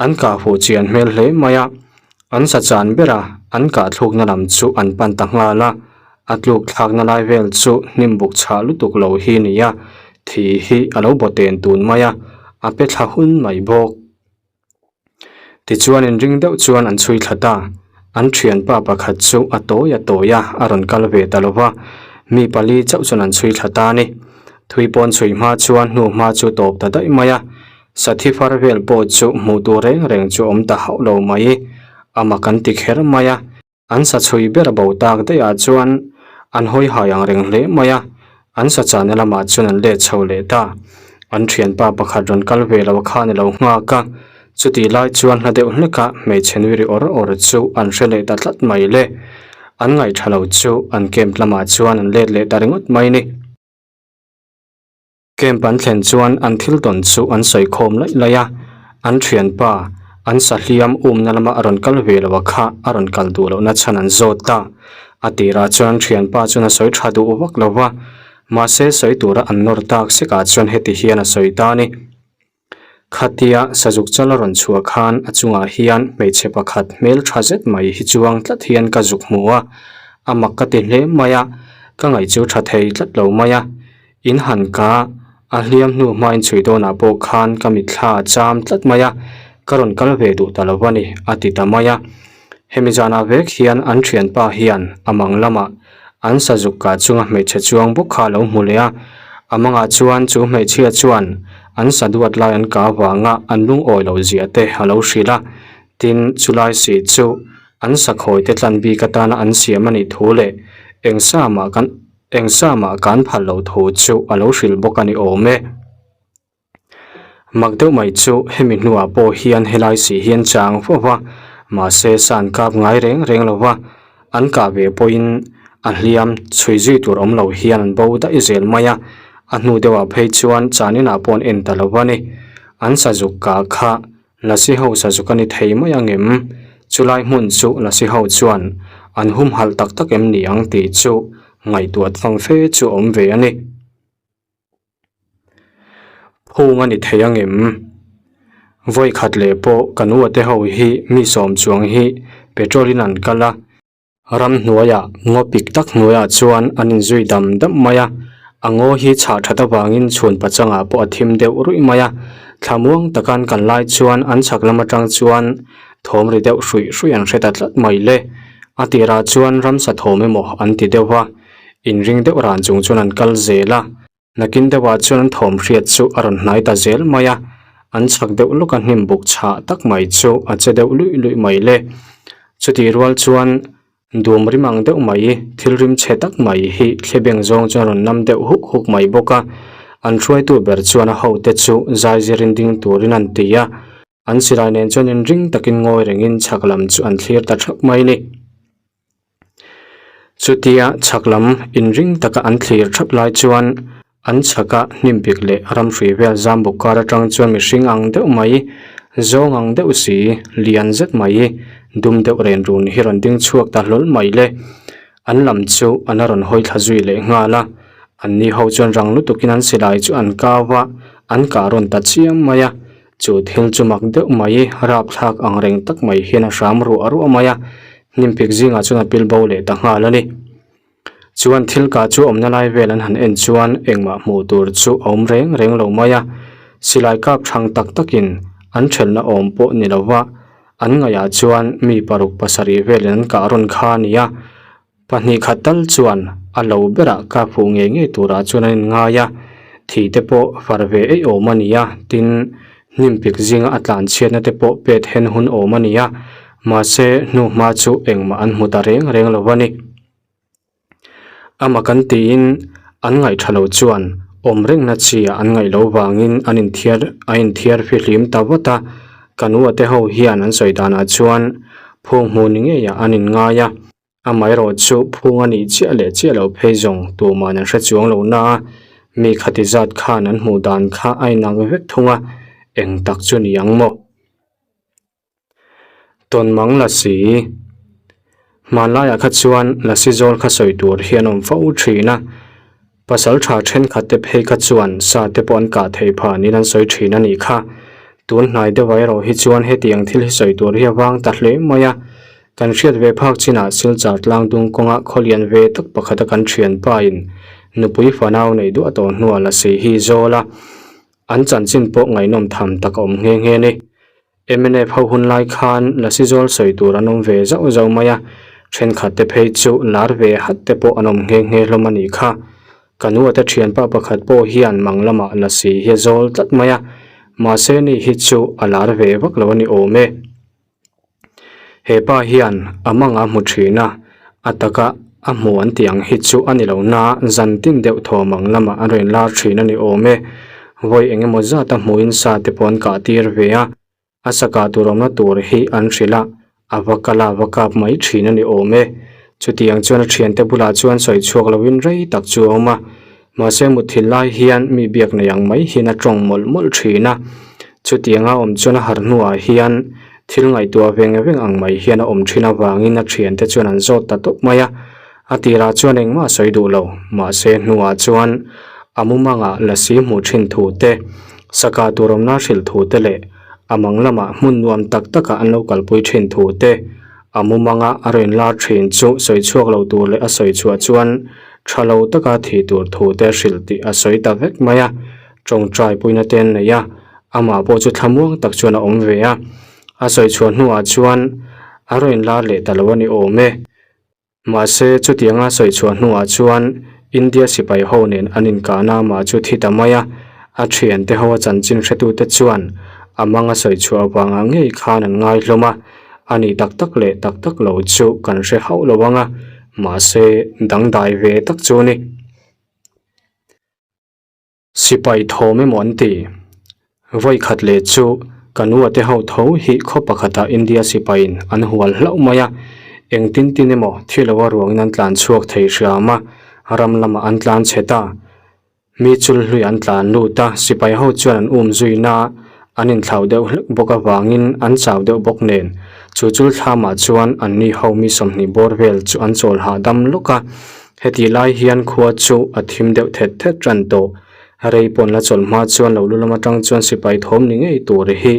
an kah huh chian hmel hle mai a, an sa chan ber a, an kah thlukna lam chu an pan ta nghal a, a tluk thlakna lai vel chu hnim buk chhah lutuk lo hi ni a, thi hi a lo baw ten tun mai a, a pe thla hun mai bawk. Tichuan inring deuh chuan an chhui thla ta. An thianpa pakhat chu a tawi a tawi a, a rawn kal ve ta lo va. Mi pali chauh chuan an chhui thla ta a ni. Thui pawn chhui hma chuan hnu hma chu tawp ta daih mai a. Sathi far vel pawh chu hmuh tur reng reng chu a awm ta hauh lo mai. A mak an ti kher mai a. An sa chhui ber bo tak daihah chuan an hawi hai ang reng hle mai a, an sa chahna lamah chuan an let chho leh ta. An thianpa pakhat rawn kal ve lo khan a lo nghak a, chutih lai chuan hla deuh hlekah hmeichhe nui ri awr awr chu an hre leh ta tlat mai le. An ngaihṭha lo chu an camp lamah chuan an let leh ta ringawt mai ni. Camp an thlen chuan an thil tawn chu an sawi khawm laih laih a, an thianpa an sahliam umna lama a rawn kal ve lo a kha a rawn kal duh lohna chhan an zawt ta. A tirah chuan an thianpa chuan a sawi tha duh vak lo va, mahse sawi tura an nawr tak sekah chuan heti hian a sawi ta a ni. Khatia sazuk chal a rawn chhuah khan a chungah hian hmeichhe pakhat hmel tha zet mai hi chuang tlat hian ka zuk hmu a, a mak ka ti hle mai a, ka ngaih chu tha thei tlat lo mai a. In han ka a hliam hnu hmain chhui dawnah pawh khan ka mitthla a cham tlat mai a, ka rawn kal ve duh ta lo a ni, a ti ta mai a. Hemi zanah vek hian an thianpa hian a mang lamah an sazuk kah chunga hmeichhe chuang bawk kha a lo hmu leh a, a mangah chuan chu hmeichhia chuan an sa duat lai an kah avanga an lungawi loh zia te a lo hrilh a, tin chulai si chu an sakhawi te tlan bik atana an siam a nih thu leh eng sa mah kan Eng sa mah kan phal loh thu chu a lo hrilh bawk a ni awm e. Mak deuh mai chu hemi hnuah pawh hian helai si hian chang fo va, mahse sa an kap ngai reng reng lo va, an kah ve pawhin a hliam chhui zui tur awm lo hian an bo daih zel mai a, a hnu deuhah phei chuan chaninah pawh an en ta lo va ni. An sazuk kah kha Lasi ho sazuk a ni thei mai ang em? Chulai hmun chu Lasi ho chuan an humhalh tak tak em ni ang tih chu ngaihtuah thang fe chu awm ve a ni. Phung a ni thei ang em? Vawi khat leh pawh kan uate ho hi mi sawm chuang hi petrol in an kal a. Ramhnuaiah ngaw pik tak hnuaiah chuan an inzui dam dam mai a, A ngaw hi chhah that avangin chhun pachangah pawh a thim deuh ruih mai a, thlamuang taka an kal lai chuan an chhak lam atang chuan thawm ri deuh hruih hruih an hre ta tlat mai le. A tirah chuan ramsa thawm emaw an ti deuh a, inring deuh ran chung chuan an kal zel a. Nakin deuhah chuan an thawm hriat chu a rawn hnai ta zel mai a, an chhak deuh lawka hnim buk chhah tak mai chu a che deuh luih luih mai le. Chutih rual chuan Dum rim ang deuh mai, thil rim chhe tak mai hi thlebeng zawng chuan rawn nam deuh huk huk mai bawk a. An hruaitu ber chuan a hote chu zai zirin ding turin an ti a. An silai nen chuan inring takin ngawi rengin chhak lam chu an thlir ta thap mai a ni. Chutia chhak lam inring taka an thlir thap lai chuan An chhaka hnimpik leh ramhrui vel zam bawk kar atang chuan mihring ang deuh mai, zawng ang deuh si, lian zet mai, dum deuh ren run hi rawn ding chhuak ta hlawl mai le. An lam chu an a rawn hawi thla zui leh nghal a, an ni ho chuan rang lutukin an silai chu an kau a, an kah rawn ta chiam mai a. Chu thil chu mak deuh mai, rapthlak ang reng tak mai hian a hram ruah ruah mai a, hnimpik zingah chuan a pil bo leh ta nghal a ni. Chuan thil kah chu awmna lai vel an han en chuan engmah hmuh tur chu a awm reng reng lo mai a, silai kap thang tak takin an thelna awm pawh ni lova an ngaihah chuan mi paruk pasarih velin an kah rawn kha a ni a, pahnih khat tal chuan a lo berah kap huh ngei ngei turah chuan an inngai a, thi te pawh far ve eih awm a ni a, tin hnim pik zinga a tlan chhiatna te pawh pet hen hun awm a ni a, mahse hnuhma chu engmah an hmu ta reng reng lo a ni. Amah kan tiin an ngaih tha lo chuan awm rengna chi ah an ngaih loh vangin an inthiar a inthiar fihlim ta vat a, kan ua te ho hian an sawi danah chuan phung hmu ni ngeiah an inngai a, amaherawh chu phung a nih chiah leh chiah loh phei zawng tuman an hre chuang lo na a, mi khati zat khan an hmuh dan kha a inang vek thung a, eng tak chu ni ang maw? Tawnmang lasi Hmanlaiah kha chuan lasi zawl kha sawi tur hi an awm fo thin a, pasal tha thenkhat te phei kha chuan sa te pawh an kah theih phah niin an sawi thin a nih kha. Tun hnai deuhah erawh hi chuan hetiang thil hi sawi tur hi a vang ta hle mai a, kan hriat ve phak chinah Silchar tlangdung kawnga khawlian ve tak pakhata kan thianpa in nupui fanau nei duah tawh hnuah lasi hi zawl a, an chanchin pawh ngaihnawm tham tak a awm nghe nghe a ni. Mnf ho hun lai khan lasi zawl sawi tur an awm ve zauh zauh mai a, thenkhat te phei chu lar ve hat te pawh an awm nghe nghe hlawm a nih kha. Ka nu ate thianpa pakhat pawh hian mang lamah lasi hi a zawl tlat mai a, mahse ni hi chu a lar ve vak lo a ni awm e. He pa hian a manga hmu thin a, a taka a hmu an tih ang hi chu a ni lo na, zan tin deuh thaw mang lamah a rawn lar thin a ni awm e. Vawi eng emaw zat a hmuhin sa te pawh an kah tir ve a, a sa kah tur awmna tur hi an hrilh a, a va kal a, a va kap mai thin a ni awm e. Chutiang chuan a thiante bulah chuan sawi chhuak loin rei tak chu a awm a, Mahse mutthilh lai hian mi biak nei ang mai hian a tawng mawlh mawlh thin a, chutianga awm chuan a harh hnuah hian thil ngaihtuah veng veng ang mai hian a awm thin avangin a thiante chuan an zawt ta tawp mai a, a tirah chuan engmah a sawi duh lo, mahse hnuah chuan a mumangah lasi hmuh thin thu te, saka tur awmna hrilh thu te leh a mang lamah hmun nuam tak takah an lo kalpui thin thu te, a mumanga a rawn lar thin chu sawi chhuak lo tur leh a sawi chhuah chuan Tha lo taka thih tur thu te hrilh tih a sawi ta vek mai a, tawngtai puina te an nei a, amah pawh chu thlamuang tak chuan a awm ve a. A sawi chhuah hnuah chuan a rawn inlar leh ta lo a ni awm e. Mahse, chutianga sawi chhuah hnuah chuan India sipai ho nen an inkahna amah chu thi ta mai a, a thiante ho a chanchin hretute chuan a mang a sawi chhuah avangah ngei khan an ngai hlawm a, a ni tak tak leh tak tak lo chu kan hre hauh lo ang a, mahse dangdai ve tak chu a ni. Sipai thawm emaw an ti. Vawi khat leh chu ka nu ate ho tho hi khaw pakhatah India sipaiin an hual hlauh mai a, engtin tin emaw thi loa ruangin an tlan chhuak thei hram a, ram lamah an tlan chhe ta. Mi chulhlui an tlan lut a, sipai ho chuan an um zui na, an inthlauh deuh hlek bawk avangin an chau deuh bawk nen. Chu chul thlamah chuan an ni ho mi 20 bawr vel chu an chawl hahdam lawk a, hetih lai hian khua chu a thim deuh thet thet ran tawh. Rei pawn la chawlh hma chuan lo lu lam atang chuan sipai thawm ni ngei tur hi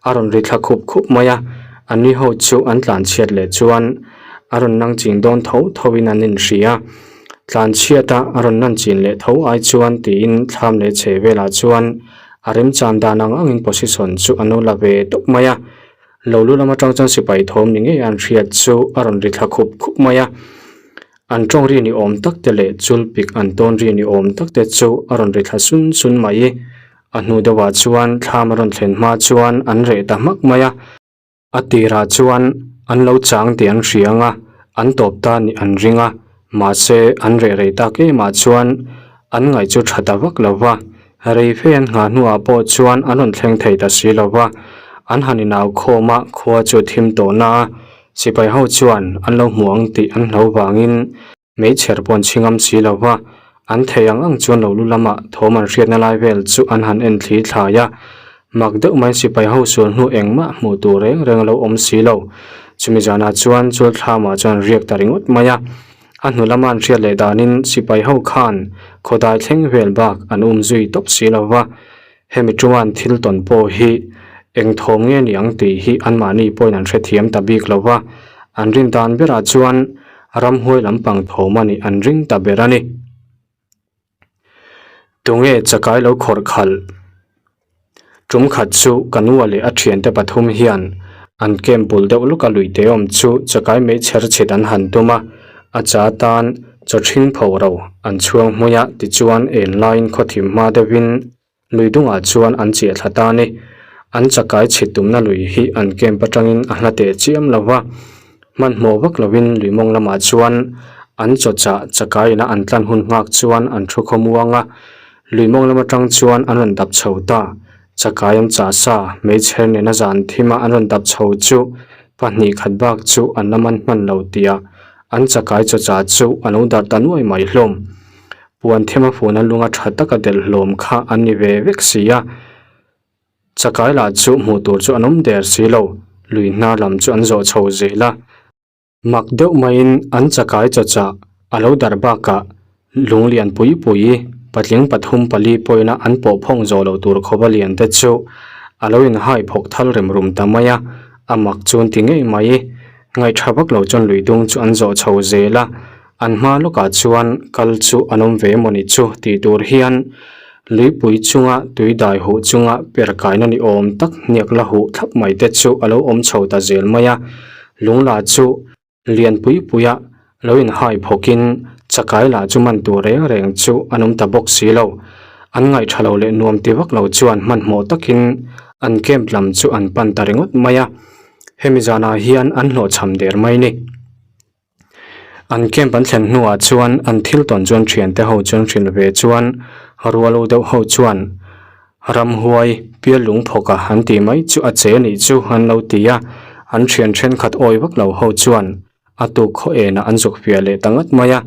a rawn ri thla khup khup mai a, an ni ho chu an tlan chhiat leh chuan a rawn nang ching dawn tho tho in an inhria. Tlanchhiata a rawn lan chin leh tho ai chuan tiin thlam leh chhe velah chuan a remchan dan ang angin position chu an lo la ve tawp mai a. Lo lu lam atang chuan sipai thawm ni ngei an hriat chu a rawn ri thla khup khup mai a. An tawng ri ni awm tak te leh chul pik an tawn ri ni awm tak te chu a rawn ri thla sun sun mai. A hnu deuhah chuan thlam a rawn thlen hma chuan an reh ta hmak mai a. A tirah chuan an lo chang tih an hria ang a, an tawp ta nih an ring a, mahse an reh rei tak emah chuan an ngaih chu tha ta vak lo va, rei fe an nghah hnuah pawh chuan an rawn thleng thei ta si lo va, an han inau khawm a, khua chu a thim tawh na a, sipai ho chuan an lo hmu ang tih an hlo vangin Hmeichher pawh an chhi ngam si lo va, an thei ang ang chuan lo lu lamah thawm an hriatna lai vel chu an han en thli thlai a. Mak deuh mai sipai ho sual hnu engmah hmuh tur reng reng a lo awm si lo. Chumi zanah chuan Chulthlamah chuan an riak ta ringawt mai a. A hnu lama an hriat leh danin sipai ho khan khawdai thleng vel bak an um zui tawp si lo va. Hemi chuan thil tawn pawh hi eng thawm nge ni ang tih hi anmahni pawhin an hrethiam ta bik lo va, an rin dan berah chuan ramhuai lampang thawm a nih an ring ta ber a ni. Tunge chakai lo khawrh khalh? Tum khat chu ka nua leh a thiante pathum hian an camp bul deuh lawka luite awm chu chakai meichher chhit an han tum a, a cha tan chaw ṭhing pho ro an chhuang hmui a tichuan en laiin khawthim hma deuhin Lui dungah chuan an chiah thla ta a ni. An chakai chhit tumna lui hi an camp atangin a hla teh chiam lo va, hmanhmawh vak lovin lui mawng lamah chuan an chaw chah chakai ina an tlan hun nghak chuan an thu khawmuang a. Lui mawng lam atang chuan an rawn dap chho ta. Chakai an chah sa, hmeichher nena zan thima an rawn dap chho chu pahnih khat bak chu an la man hman lo tihah an chakai chaw chah chu a lo darh ta nuai mai hlawm. Puan thema funa lunga tha taka delh hlawm kha an ni ve vek si a, chakai lah chu hmuh tur chu an awm der si lo, lui hnar lam chu an zawh chho zel a. Mak deuh maiin an chakai chawchah a lo darh bakah lung lian pui pui patling pathum pali pawina an pawh phawng zawh loh tur khawpa lian te chu a lo inhai phawk thal rem rum ta mai a, a mak chu an ti ngei mai. Ngaihṭha vak lo chuan lui dung chu an zawh chho zel a, An hma lawkah chuan kal chu an awm ve emaw ni chu tih tur hian luipui chunga tui dai huh chunga per kaina ni awm tak hniak la huh thlap mai te chu a lo awm chho ta zel mai a, lung lah chu lian pui puia lo inhai phawkin chakai lah chu man tur reng reng chu an awm ta bawk si lo. An ngaihṭha lo leh nuam ti vak lo chuan hmanhmawh takin an camp lam chu an pan ta ringawt mai a, hemi zanah hian an hlawhchham der mai ni. An camp an thlen hnuah chuan an thil tawn chuan thiante ho chuan hrilh ve chuan rual u deuh ho chuan ramhuai pial lung phawk a an tih mai chu a che nih chu an lo ti a, an thian thenkhat awi vak lo ho chuan a tuk khaw enah an zuk fiah leh ta ngat mai a,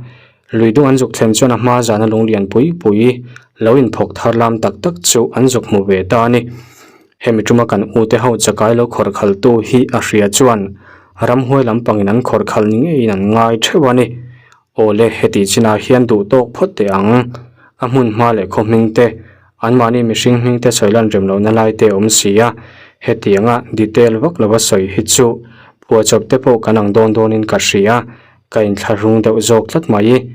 lui dung an zuk thlen chuan a hma zana lung lian pui pui lo inphawk thar lam tak tak chu an zuk hmu ve ta a ni. Hemi tuma kan ute ho chakai lo khawrh khaltu hi a hria chuan ramhuai lampangin an khawrh khalh ni ngeiin an ngai theuh a ni. Awle, heti chinah hian duh tawk phawt teh ang. A hmun hma leh khaw hming te, anmahni mihring hming te sawi lan rem lohna lai te a awm si a, hetianga detail vak lova sawi hi chu phuahchawp te pawh kan ang dawn dawnin ka hria, ka inthlahrung deuh zawk tlat mai.